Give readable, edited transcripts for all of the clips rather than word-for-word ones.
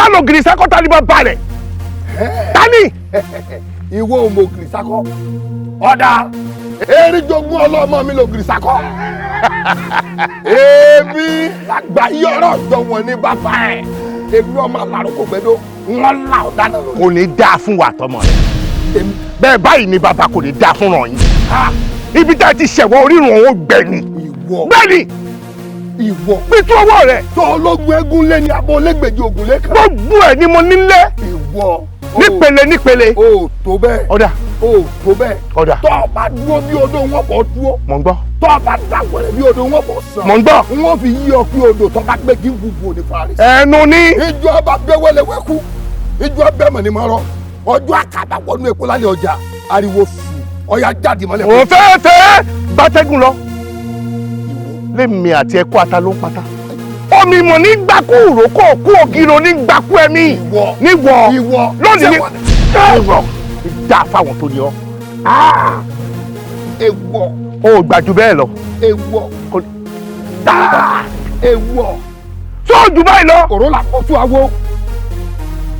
Tá ló gìrì sákọ́, tá ní bá balẹ̀? Ta ni? Ìwọ ò mọ ògìrì sákọ́. Ọ̀dà eríjogún ọlọ́mọ mi lògìrì sákọ́. Èmi làgbà yọ̀rọ̀ jọ wọn ní bàbá ẹ̀. Èmi ọmọ alárùkù gbẹdọ wọn là ọ̀ dáná lórí. Kò ní dáa fún wa àtọmọ rẹ. Bẹ́ẹ̀ báyìí ni bàbá, kò ní dáa fún ràn yín. Ibi tá a ti ṣẹ̀wọ̀ orírun òun ó gbẹ ni. Ìwọ. Bẹ́ẹ̀ ni. Ìwọ. Pitú ọwọ́ rẹ. Tó ológun eégún lé ní abọ́ olẹ́gbẹ̀jì ògùn lẹ́kàn. Gbogbo ẹ̀ ni mo nílé. Ìwọ. Nípele nípele. O ò tó bẹ́ẹ̀. Ọ̀dà. O ò tó bẹ́ẹ̀. Ọ̀dà. Tó o bá dúró bí odò wọn bọ̀ dúró. Mò ń gbọ́. Tó o bá dàgbọ̀rẹ̀ bí odò wọn bọ̀ sàn. Mò ń gbọ́. Wọ́n fi yí ọ pé odò tó bá gbé kí n gbogbo ní Paris. Ẹnu ní. Ìjọ ọba gbé wẹ́lẹ́wẹ́kú. Ìjọ ọbẹ̀ mọ̀ ní mọ́ rọ. Ọjọ́ àkàbà wọnú epo lálẹ́ ọjà. Ariwo sùn. Ọya jáde mọ́lẹ̀. Òun fẹ́ẹ́fẹ́ bátẹ́gùn lọ. Lémi àti ẹkọ ata ló ń pata. Omi mọ̀ ní gbakú ìrókò kú ògiri ní gbakú ẹ̀mí. Níwọ̀. Ìwọ. Lónìí ní. Ìwọ. Dá fáwọn tó ní ọ. Ewọ. O ò gbà ju bẹ́ẹ̀ lọ. Ewọ. Ewọ. Tó o jù báyìí lọ. Òró la kó tú awo.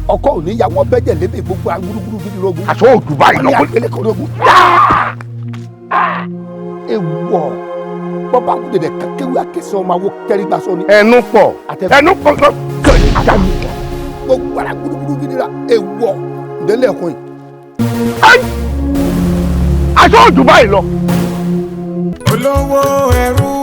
Ọkọ ò ní yàwó bẹ́jẹ̀ lébè gbogbo agbúrúgbúrú gidi rogun. Àṣọ ò jù báyìí lọ. Wọ́n ní àgbélé kan rogun. Ewọ. Bọ́bá kú dẹ̀dẹ̀ kéwé akẹ́sẹ̀ ọmọ awo kẹ́rìgbà sọ ni. Ẹnu pọ̀. Ẹnu pọ̀. Gbogbo ara gbúrúgbúrú gidi ra ewọ. Ǹdẹ́lẹ̀ ẹ̀kọ́ yìí. Aṣọ ò jù báyìí lọ. Olówó ẹrú.